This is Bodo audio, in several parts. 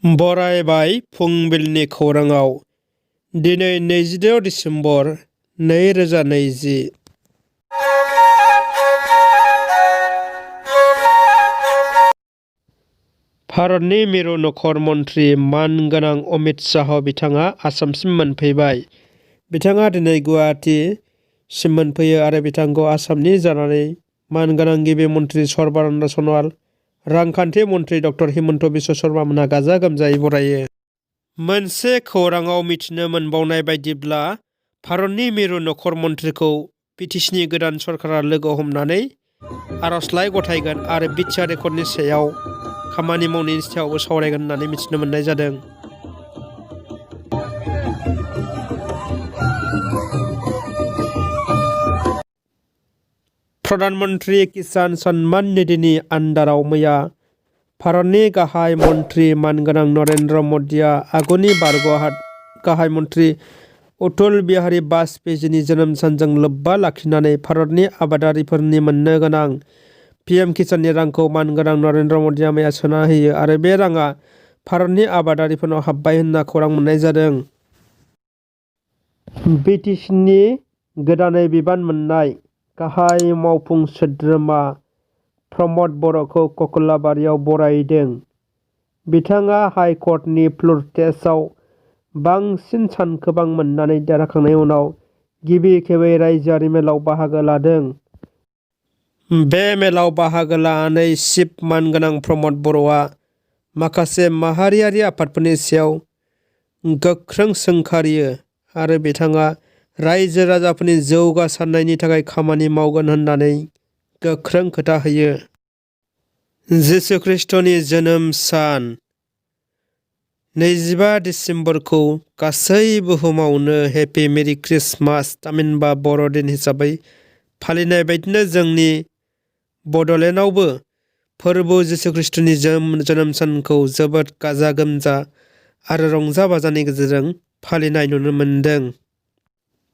बरायबाय फुंबिलिनि खौराङाव दिनै 26 डिसेम्बर 2020। भारतनि मिरु नखर मन्त्रि मानगोनां अमित शाह बिथाङा आसामसिम मोनफैबाय। बिथाङा दिनै गुवाहाटीसिम मोनफैयो आरो बिथांखौ आसामनि जानानै मानगोनां गिबि मन्त्रि सर्बानन्द सन'वाल, रांखान्थि मन्त्रि डक्टर हिमन्त बिश्व शर्मा मोनहा गाजा गोमजायै बरायो। मोनसे खौराङाव मिथिनो मोनबावनाय बायदिब्ला भारतनि मिरु नखर मन्थ्रिखौ बिटिसिनि गोदान सरकारा लोगो हमनानै आर'जलाइ गथायगोन आरो बिटिआर रेकर्डनि सायाव खामानि मावनायनि सायावबो सावरायगोन होननानै मिथिनो मोननाय जादों। प्रधानमन्त्री किसान सन्मान निधिनि आन्दाराव मैया भारतनि गाहाय मन्त्रि मानगोनां नरेन्द्र मदिआ आगुनि बारग' गाहाय मन्त्रि अटल बिहारी वाजपेयीनि जोनोम सानजों लोब्बा लाखिनानै भारतनि आबादारिफोरनि मोननो गोनां पिएम किसाननि रांखौ मानगोनां नरेन्द्र मदिआ मैया सोना होयो आरो बे राङा भारतनि आबादारिफोरनाव हाबबाय होनना खौरां मोननाय जादों। बिटिसिनि गोदानै बिबान मोननाय गाहाय मावफुं सोद्रोमा प्रमद बर'खौ कक्लाबारियाव बरायदों। बिथाङा हाइकर्टनि फ्ल'र टेस्टआव बांसिन सानखोबां मोननानै देरहाखांनायनि उनाव गिबि खेबै रायजोआरि मेलाव बाहागो लादों। बे मेलाव बाहागो लानानै चिफ मानगोनां प्रमद बर'आ माखासे माहारियारि आफादफोरनि सायाव गोख्रों सोंखारियो आरो बिथाङा रायजो राजाफोरनि जौगासारनायनि थाखाय खामानि मावगोन होननानै गोख्रों खोथा होयो। जिसु ख्रीष्टनि जोनोम सान 25 डिसेम्बरखौ गासै बुहुमावनो हेपि मेरि क्रिसमास थामहिनबा बर'दिन हिसाबै फालिनाय बायदिनो जोंनि बड'लेण्डआवबो फोरबो जिसु ख्रीष्टनि जोनोम सानखौ जोबोद गाजा गोमजा आरो रंजा बाजानि गेजेरजों फालिनाय नुनो मोन्दों।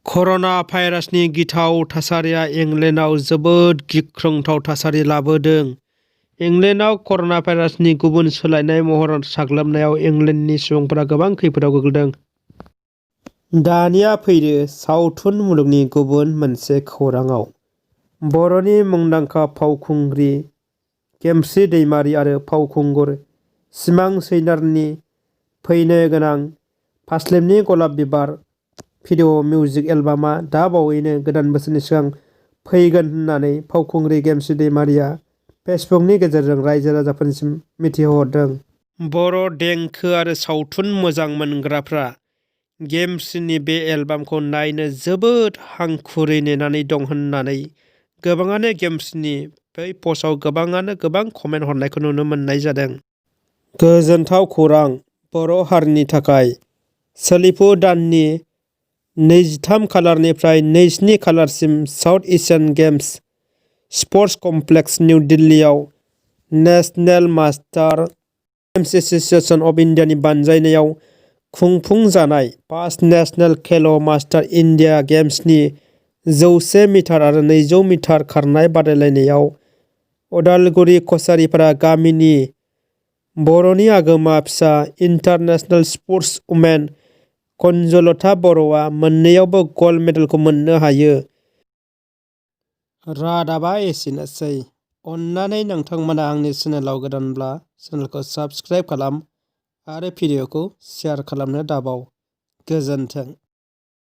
कर'ना भाइरासनि गिथाव थासारिया इंलेण्डआव जोबोद गिख्रंथाव थासारि लाबोदों। इंलेण्डआव कर'ना भाइरासनि गुबुन सोलायनाय महर साग्लोबनायाव इंलेण्डनि सुबुंफोरा गोबां खैफोदाव गोग्लैदों। दानिया फैदो सावथुन मुलुगनि गुबुन मोनसे खौराङाव। बर'नि मुंदांखा फावखुंग्रि गेमस्रि दैमारि आरो फावखुंगुर सिमां सैनारिनि फैनो गोनां फास्लेमनि गलाब बिबार भिडिअ मिउजिक एलबामआ दा बावैनो गोदान बोसोरनि सिगां फैगोन होननानै फावखुंग्रि गेमस्रि दैमारिया फेसबुकनि गेजेरजों रायजो राजाफोरनिसिम मिथिहोहरदों। बर' देंखो आरो सावथुन मोजां मोनग्राफ्रा गेमस्रिनि बे एलबामखौ नायनो जोबोद हांखुरै नेनानै दं होननानै गोबाङानो गेमस्रिनि बै पस्टआव गोबां कमेन्ट हरनायखौ नुनो मोननाय जादों। गोजोनथाव खौरां बर' हारिनि थाखाय सोलिफु दाननि 23 खालारनिफ्राय 27 खालारसिम South Asian games sports complex new दिल्लीआव national master games association of इन्डियानि बानजायनायाव खुंफुंजानाय 5 नेशनेल खेल' मास्टार इन्डिया गेम्सनि 100 मिटार आरो 200 मिटार खारनाय बादायलायनायाव उदालगुरि कछारीपारा गामिनि बर'नि आगोमा फिसा इन्टारनेशनेल स्पर्ट्स वुमेन कनजलता बर'आ मोननैयावबो गल्ड मेडेलखौ मोननो हायो। रादाबा एसेनोसै। अन्नानै नोंथांमोना आंनि चेनेलाव गोदानब्ला चेनेलखौ साबस्क्राइब खालाम आरो भिडिअखौ शेयार खालामनो दाबाव। गोजोन्थों।